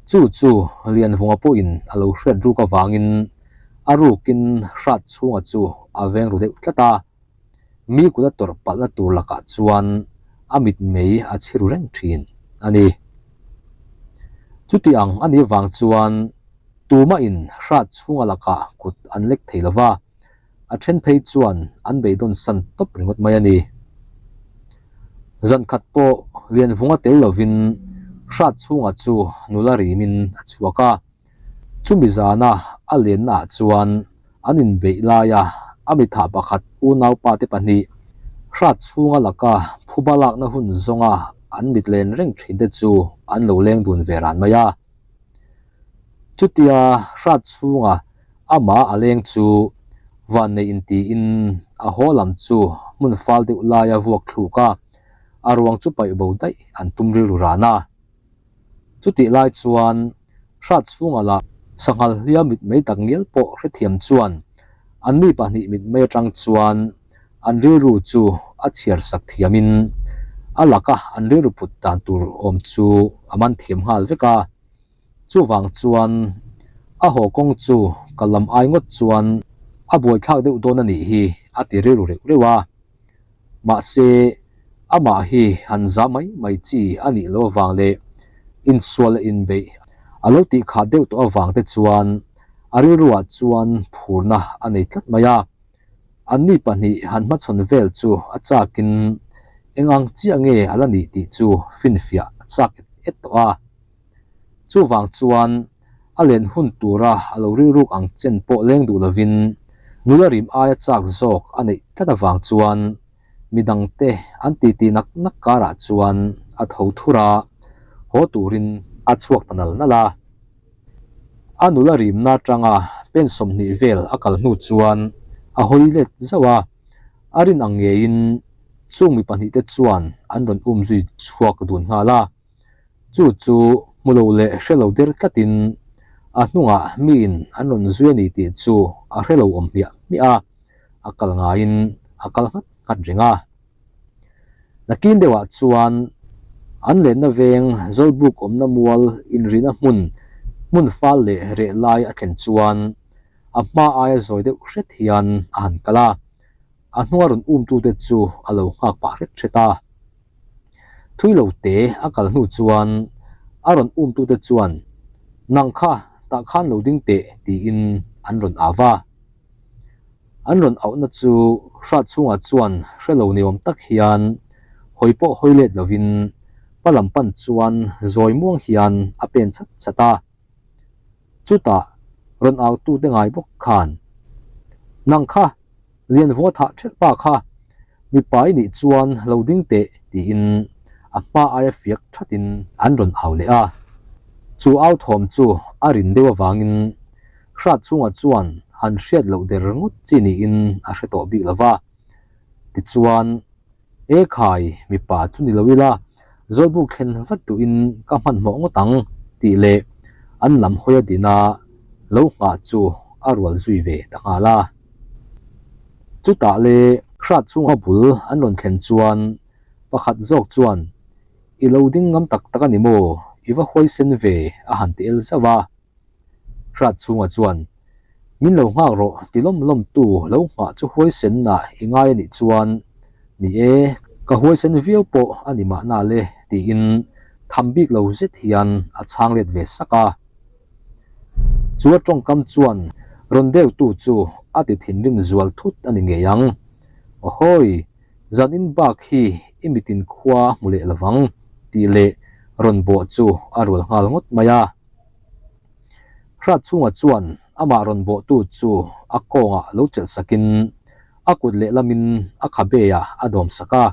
Chu chu Lianvunga pawhin a lo hriat ruk avangin a rukin Hrat chhunga chu a veng ru deuh tlat a. Mi kut a tawrh palhna tur lakah chuan a mitmei a chhi ru reng thin a ni. Chuti ang a nih vang chuan tumahin hrat chhunga lakah kut an lek thei lo va, a then phei chuan an beidawn san tawp ringawt mai a ni. Zan khat pawh Lianvunga tel lovin hrat chhunga chu nula rimin a chhuak a. Chumi zana a lennaah chuan an inbeih laia a mitha pakhat unaupa te pahnih hrat chhunga laka phuba lakna hun zawnga an mit len reng thin te chu an lo leng dun ve ran mai a. Chutia hrat chhunga amah a leng chu vanneih intiin a haw lam chu hmun fal deuh laia vuak thluk a, a ruang chu paih bo daih an tum rilru ran a. Chutih lai chuan hrat chhungah lah sanghal hliam mitmei tak ngial pawh hrethiam chuan an mi pahnih mitmei atang chuan an rilru chu a chhiar sak thiamin a laka an rilru phut dan tur awm chu a man thiam nghal vek a. Chuvang chuan a haw kawng chu ka lam ai ngawt chuan a buaithlak deuh dawn a nih hi a ti rilru reuh reuh a. Mahse, amah hi han za mai mai chi a nih loh avang leh insual leh inbeih a lo tih khah deuh tawh avang te chuan a rilruah chuan phurna a nei tlat mai a. Anni pahnih han hmachhawn vel chu a chakin eng ang chiah nge a la nih tih chu finfiah a chak et et tawh a. Chuvang chuan. A len hun tura a lo rilruk ang chen pawh leng duh lovin nula rim aia chak zawk a neih tlat avang chuan midangte an titi nak nak karah chuan a tho thur a, haw turin a chhuak ta nal nal a. A nula rimna atanga pen 20 vel a kal hnu chuan a hawi let zauh a, a rin ang ngeiin chung mi pahnihte chuan an rawn um zui chhuak dun nghal a. Chu chu hmu lo leh hre lo der tlatin a hnungah miin an rawn zui a ni tih chu a hre lo awm hmiah hmiah a, a kal ngaiin a kal nghat nghat reng a. Nakin deuhah chuan an lenna veng Zawlbuk awmna mual inrina hmun hmun fal leh reh lai a thlen chuan a hma aia zawi deuh hret hian a han kal a. A hnunga rawn umtute chu a lo nghak pah hret hret a. Thui lo te a kal hnu chuan a rawn umtute chuan, Nang kha tah khan lo ding teh tiin an rawn au va. An rawn auhna chu hrat chhungah chuan hre lo ni awm tak hian hawi pawh hawi let lovin pa lam pan chuan zawi muang hian a pen chat chat a. Chutah rawn autute ngai bawk khan, Nang kha, lian vua thah ṭhelh pa kha, mipa i nih chuan lo ding teh tiin a hma aia fiak ṭhatin an rawn au leh a. Chu au thawm chu a rin deuh avangin hrat chhungah chuan han hriat loh der ngawt chi niin a hre tawh bik lo va. Tichuan, E khai, mipa chu ni lo ila, Zawlbuk thlen vat duhin ka hmanhmawh ngawt ang tih leh an lam hawi a din a, lo nghah chu a rual zui ve ta nghal a. Chutah le hrat chhunga bul an rawn thlen chuan pakhat zawk chuan, I lo ding ngam tak tak a ni maw? I va huaisen ve a han ti el zauh a. Hrat chhunga chuan, Min lo nghak rawh ti lawm lawm tu lo nghah chu huaisen nah i ngai a nih chuan, Ni e, ka huaisen viau pawh a ni mahna le tiin tham bik lo zet hian a chhang let ve sak a. Chu a tawngkam chuan rawn deuh tu chu a ti thinrim zual thut a ni ngei ang. Awhawi, zan in bak hi i mitin khua hmu leh lovang tih leh rawn bawh chu a rual nghal ngawt mai a. Hrat chhungah chuan amah rawn bawhtu chu a kawngah lo chelh sakin a kut lehlamin a khabe ah a dawm sak a,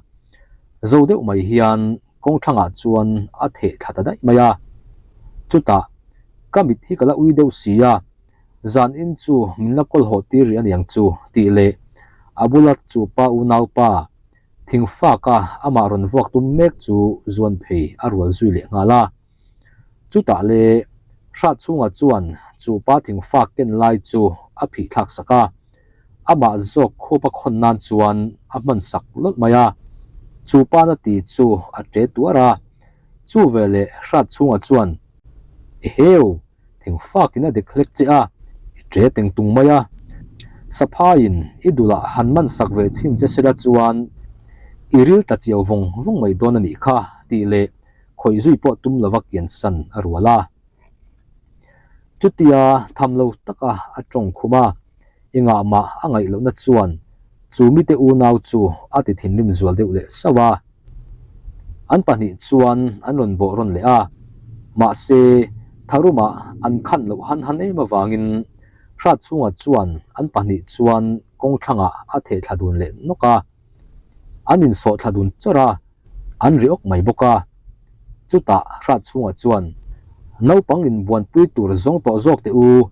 zo deuh mai hian kawngthlangah chuan a theh thla ta daih mai a. Chutah, Ka mit hi ka la ui deuh si a, zan in chu min la kawl haw tir rih aniang chu tih leh a bula chu pa unaupa thingfaka amah rawn vuak tum mek chu zuan phei a rual zui leh nghal a. Chutah le hrat chhungah chuan chu pa thingfak ken lai chu a phih thlak sak a, amah zawk khup a khawn nan chuan a hman sak lawlh mai a. Chu pa na ti chu a ṭe tuar a, chu veleh hrat chhungah chuan, Eheu, thingfakin a dek hlek che a, i ṭe teng tung mai a. Saphaiin i dulah han man sak ve chhin che sela chuan i ril ta chiau vawng vawng mai dawn a nih kha, tih leh khawih zui pawh tum lova kiansan a rual a. Chutia tham lo taka a tawng khum a, engah mah a ngaih lohna chuan chu mite unau chu a ti thinrim zual deuh leh sauh a. An pahnih chuan an rawn bawh rawn leh a, mahse tharumah an khan loh han han em avangin hrat chhungah chuan an pahnih chuan kawngthlangah a theh thla dun leh nawk a. An insawh thla dun chawrh a, an ri awk mai bawk a. Chutah hrat chhungah chuan, Naupang inbuanpui tur zawng tawh zawk teh u,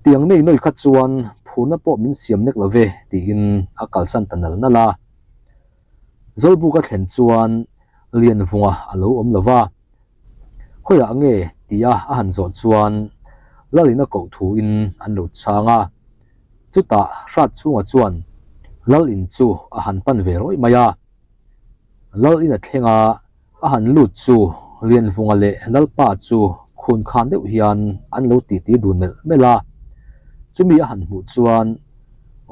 tiang nei nawi kha chuan phurna pawh min siam nek lo ve, tiin a kalsan ta nal nal a. Zawlbuk a thlen chuan Lianvunga a lo awm lo va, Khawiah nge? tia a han zawh chuan Lalin a koh thuin an lo chhang a. Chutah hrat chhungah chuan Lal in chu a han pan ve rawih mai a. Lal in a thleng a, a han lut chu Lianvunga leh Lalpa chu khun khan deuh hian an lo titi dun melh melh a. Chumi a han hmuh chuan,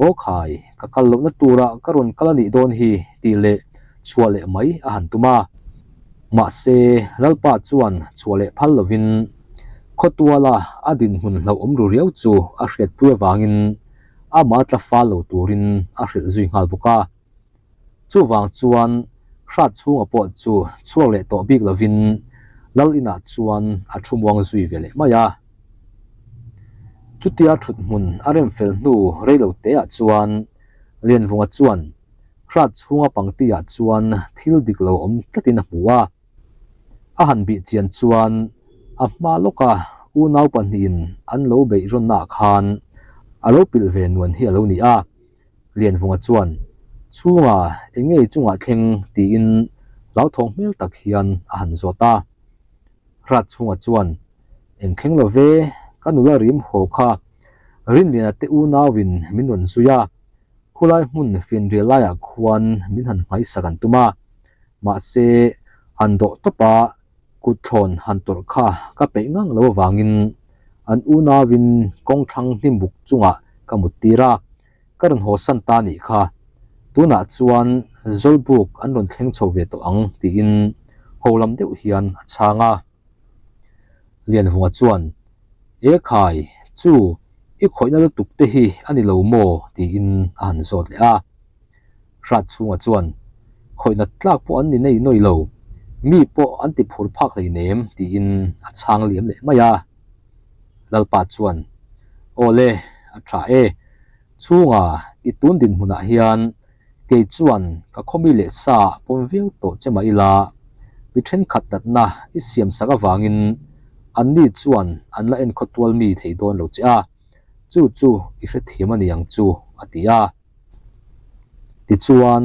Aw khai, ka kal lohna turah ka rawn kal a nih dawn hi tih leh chhuah leh mai a han tum a. Mahse, Lalpa chuan chhuah leh phal lovin khawtuala a dinhmun hlauhawm ru riau chu a hriatpui avangin amah tla fal lo turin a hrilh zui nghal bawk a. Chuvang chuan hrat chhunga pawh chu chhuak leh tawh bik lovin Lal inah chuan a thu muang zui ve leh mai a. Chutia thut hmun a rem fel hnu rei lo te ah chuan Lianvunga chuan hrat chhunga pangti ah chuan thil dik lo awm tlatin a hmu a. A han bih chian chuan a hma lawka unau pahnihin an lo beih rawnna ah khan a lo pilh ve nuan hi a lo ni a. Lianvunga chuan, Chhunga eng nge chungah thleng? tiin hlauthawng hmel tak hian a han zawt a. Hrat chhunga chuan, Eng thleng lo ve, ka nula rim haw kha Rinliana te unauin min rawn zui a, khulai hmun finrial laiah khuan min han nghaisak an tum a, mahse han dawh tawp a kut thlawn han tawrh kha ka peih ngang lo avangin an unauin kawng thlang hnim buk chungah ka mut tir a, ka rawn haw san ta nih kha. Tunah chuan Zawlbuk an rawn thleng chho ve tawh ang tiin ho lam deuh hian a chhang a. Lianvunga chuan, E khai, chu i khawihna lutuk te hi a ni lo maw? tiin a han zawt leh a. Hrat chhunga chuan, Khawihna tlak pawh an ni nei nawi lo, mi pawh an ti phur phak hleinem tiin a chhang liam leh mai a. Lalpa chuan, Aw le, a tha e, chhunga i tun dinhmunah hian kei chuan ka khawmi leh sa pawm viau tawh che mah ila, mi thenkhat natna i siam sak avangin anni chuan an la enkhawt tual mi thei dawn lo che a, chu chu i hrethiam a ni ang chu, a ti a. Tichuan,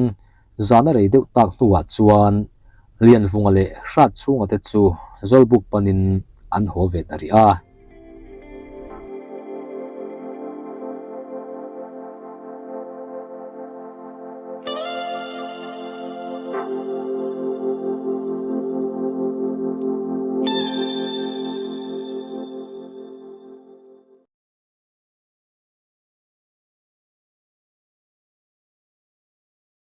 zana rei deuh tak hnuah chuan Lianvunga leh Hratchhunga te chu Zawlbuk panin an haw ve ta rih a.